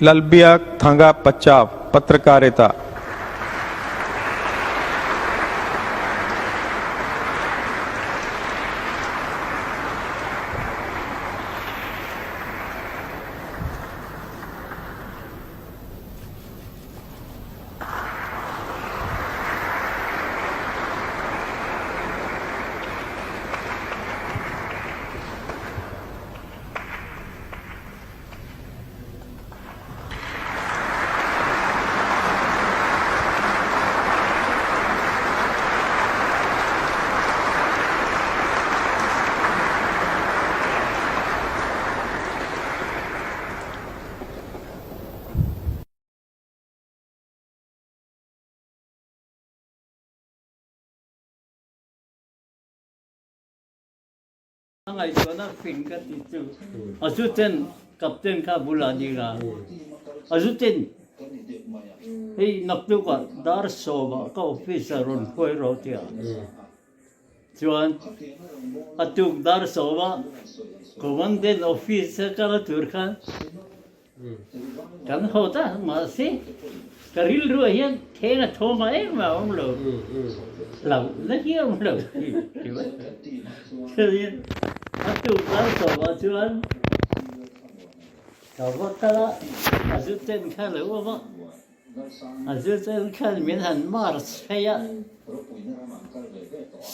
Lalbiakthanga Pachuau, Patrakarita. A ngaihtuahna fing ka ti chu a zu ten captain kha a bulah ding a, a zu ten hei naktukah dar sawmah ka office ah rawn hruai rawh tia chuan a tuk dar sawmah commandant office a kal a tur khan Kan haw ta mahse ka rilruah hian theng a thawm ah engmah a awm lo, hlauhna hi a awm lo chuanin a tuk dar sawmah chuan ka va kal a, a zu ten kha a lo awm a, a zu ten khan min han march phei a,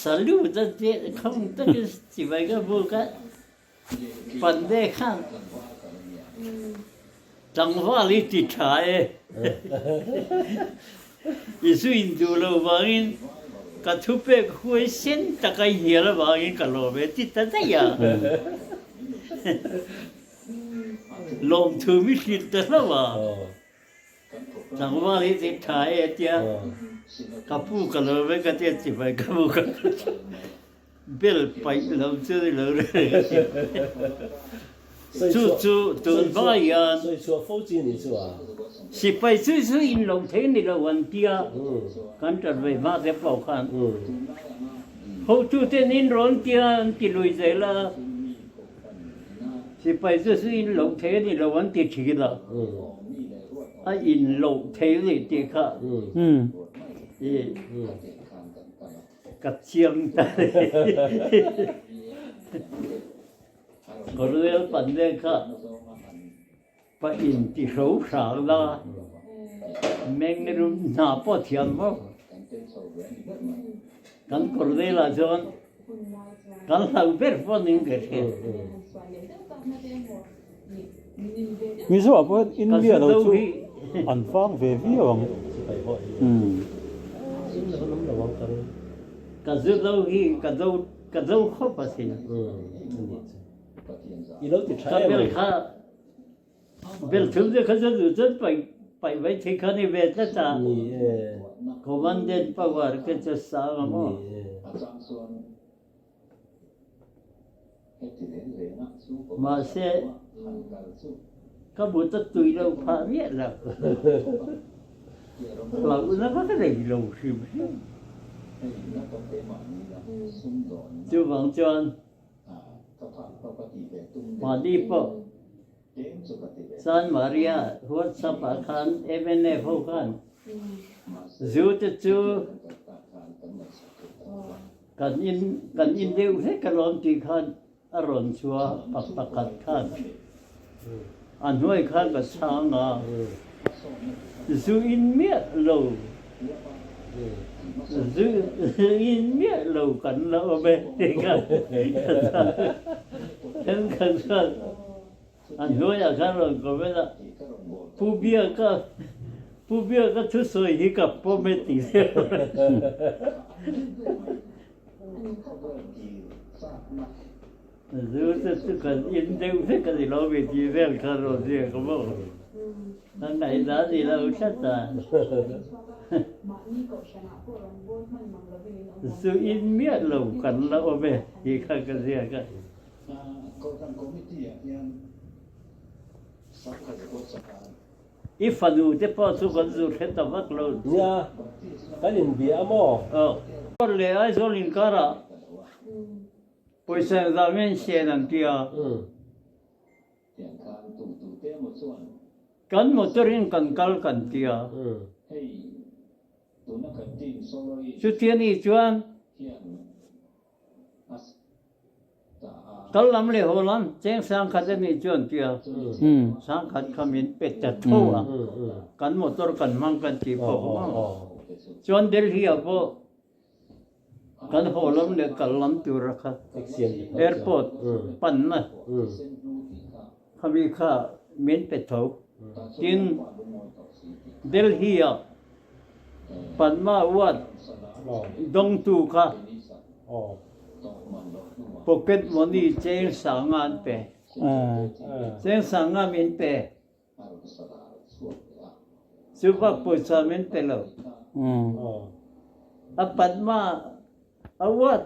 salute a khawng takin chibai ka buk a. Pande khan tlangval i ti tha e. I zu in duh lo vangin ka thupek huai sen taka i hnial avangin ka lawm e ti ta daih a. Lawmthu mi hrilh ta hlauh a. Tlangval i ti tha e tia ka pu ka lawm e ka tia chibai ka bu ka Bel paih lo chu ni lo reng a ti. Chu chu tun hma hian sipai chu chu in lo thei ni lo an tia kan ṭan ve hma te pawh khan hotuten in rawn tia an ti lui zel a, sipai chu chu in lo thei ni lo an ti ṭhin a, a in lo thei ni tih kha i. Ka chiang ta ni. Colonel Pande kha pa in ti hro hrang la, meng rum hna pawh thiam maw? Kan Colonel ah chuan kan hlau ber pawh ning ka hria. Mizo ah pawh hian India lo chu an fang ve viau ang. Ka zu do hi ka do ka do khawp a sin. Ka bel kha bel thum te kha chu duh chuan paih paih mai thei kha ni ve tlat a. Commandant power te chu sang a maw. Mahse, ka but a tui lo phah miah lo. Hlauhna va ka nei lo hrim hrim. Chuvang chuan mahni pawh San Maria WhatsApp ah khan MNF ho khan zu te chu Kan in kan in deuh hlek alawm tih khan a rawn chhuah a pakhat khan a hnuai khan ka chhang a, zu in miah lo zu in miah lo kan la awm e tih khan ka chhang a, thenkhat chuan a hnuaiah khan rawn comment a, Pu Biaka Pu Biaka thusawi hi ka pawm e tih deuh Zu te chu kan in deuh vek a ni lo mi tih vel kha rawn ziak a maw? Ka ngaihdan ni lo tlat a. Zu in miah lo kan la awm e tih kha ka ziak a. I fanu te pawh chu kan zu hre ta vak lo. Nia, kan inbia a maw? Aw. Leh Aizawl inkarah pawisa engzah nge in sen an ti a. Kan motor in kan kal kan ti a. Chutia ni chuan kal lam leh haw lam cheng sangkhat a nih chuan ti a. Sangkhat kha min pe ta tho a. Kan motor kan hmang kan ti pawh maw. Chuan Delhi ah pawh Kan haw lam leh kal lam tura kha airport panna khami kha min pe tho. Tin, Delhi-ah Padma Award dawngtu kha pocket money cheng sanga an pe. Cheng sanga min pe. Chu bak pawisa min pe lo. A Padma Award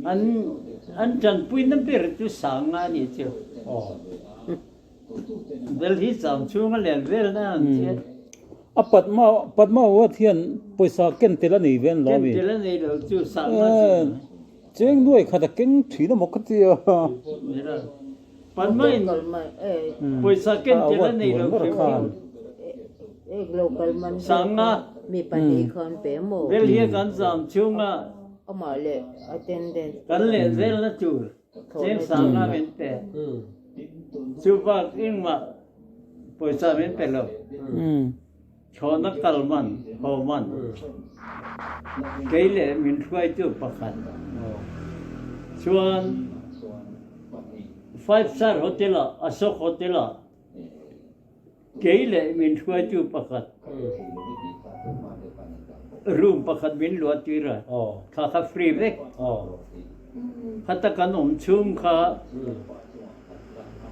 an an tanpuina ber chu sanga a nih chu. Delhi chang chhunga len velna an che. A Padma Padma Award hian pawisa ken tel a nei ve an lo ami? Ken tel a nei lo chu sanga chu. Cheng nuai khat a keng thin a maw ka ti a. Panmaiin pawisa ken tel a nei lo hrim hrim. Sanga Delhi a kan zam chhunga kan leh zelna tur cheng sanga min pe. Chu bak engmah pawisa min pe lo. Chhawna kal man, haw man, kei leh min hruaitu pakhat chuan Five Star Hotel ah, Ashok Hotel ah kei leh min hruaitu pakhat room pakhat min luah tir a, kha kha free vek. Khata kan awm chhung kha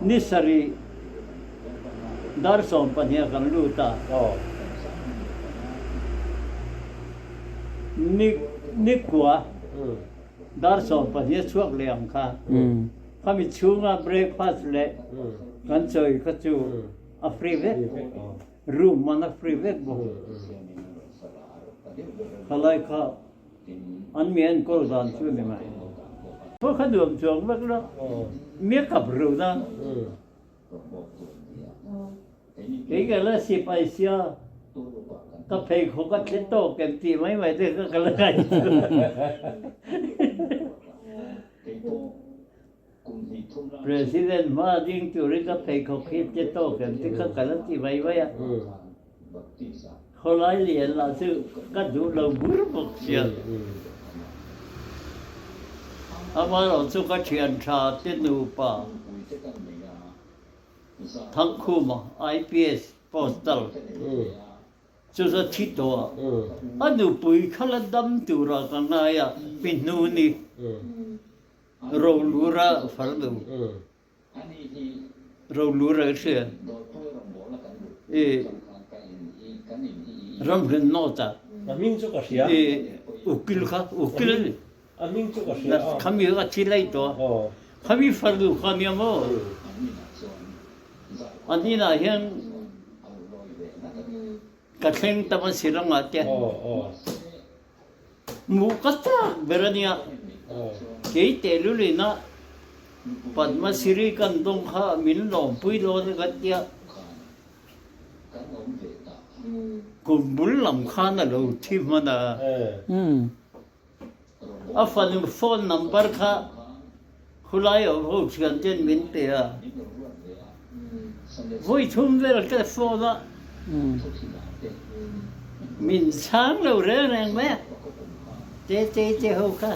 Ni sarih dar 12 ah kan lut a. Ni ni kua dar 12 a chhuak leh ang kha. Khami chhunga breakfast leh kan chawi kha chu a free vek. Room man a free vek bawk. Khalai kha An mi enkawl dan chu ni mai. Pawh kha nuam chuang vek lo. Mi a kap reuh na. Kei ka la sipai sia ka pheikhawk a tle tawk em tih mai mai te kha ka la ngai chu. President hma ding turin ka pheikhawk hi tle tawk em tih kha ka la ti mai mai a. Khawlai lian lah chu ka duh lo bur bawk sia. Amaherawh chu ka thian tha te nupa Thangkhuma IPS Postal chu za thi tawh a, a nupui kha la dam tura ka ngai a, pi hnu ni Rolura farnu. Rolura i hria i ramhlun nawt ah A hming chu ka hria. I ukil kha ukil a ni. A hming chu ka hria a. Khami a thi lai tawh a. Khami farnu kha nia maw? An inah hian ka thleng tam a si rangah te. Hmuh ka chak ber a nia. Kei tehlul ina Padma Shri kan dawng kha min lawmpui dawn a kan tia. Kum bul lam khan a lo thi hman a. A fanu phone number kha khulai awm ho thian ten min pe a. Vawi thum vel ka phone a, min chhang lo reng reng mai a. Tete te ho kha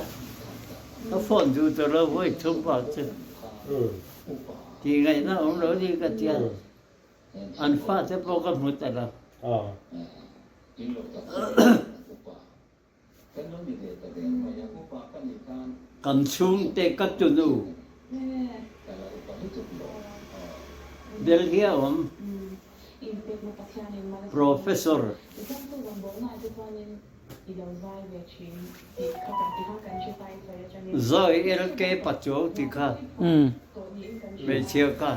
ka phone duh tawh lo vawi thum bak chu tih ngaihna awm lo ni ka tia. An fate pawh ka hmu ta lo. Kan chhungte ka tunu Delhi a awm Professor Zawi LK Pachuau ti kha hmeichhia kha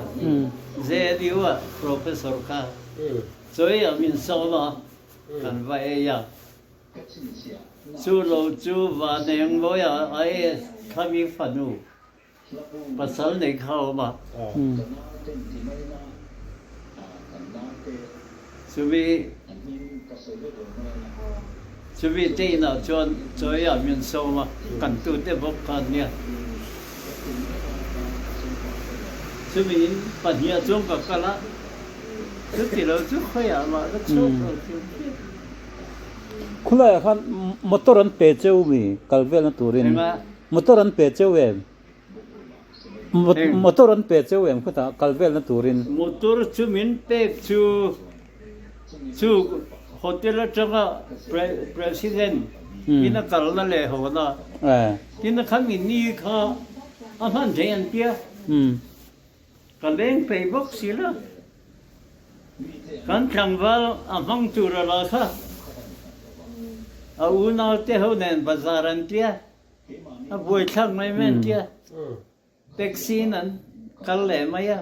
JNU ah Professor kha chawi ah min sawm a kan va ei a. Chu lo chu Vanengmawia IAS Khami fanu. Pasal nei kha a awm a. Chumi chumi te inah chuan chawiah min sawm a, kan tute bawk kha an nia. Chumi in pahniha chuan ka kal a, chuti lo chu khawiah mah ka chhuak lo hrim hrim. Khulaiah khan motor an pe cheu mi kal velna turin? Motor an pe cheu em? Motor an pe cheu em khutah kal velna turin? Motor chu min pek chu chu hotel atanga President in a kalna leh hawna tin a kha min ni kha a hman thei an tia. Ka leng peih bawk si la. Kan tlangval a hmang tur a la kha a unaute ho nen bazar an tia. A buaithlak mai mai an tia. Taxi in an kal leh mai a.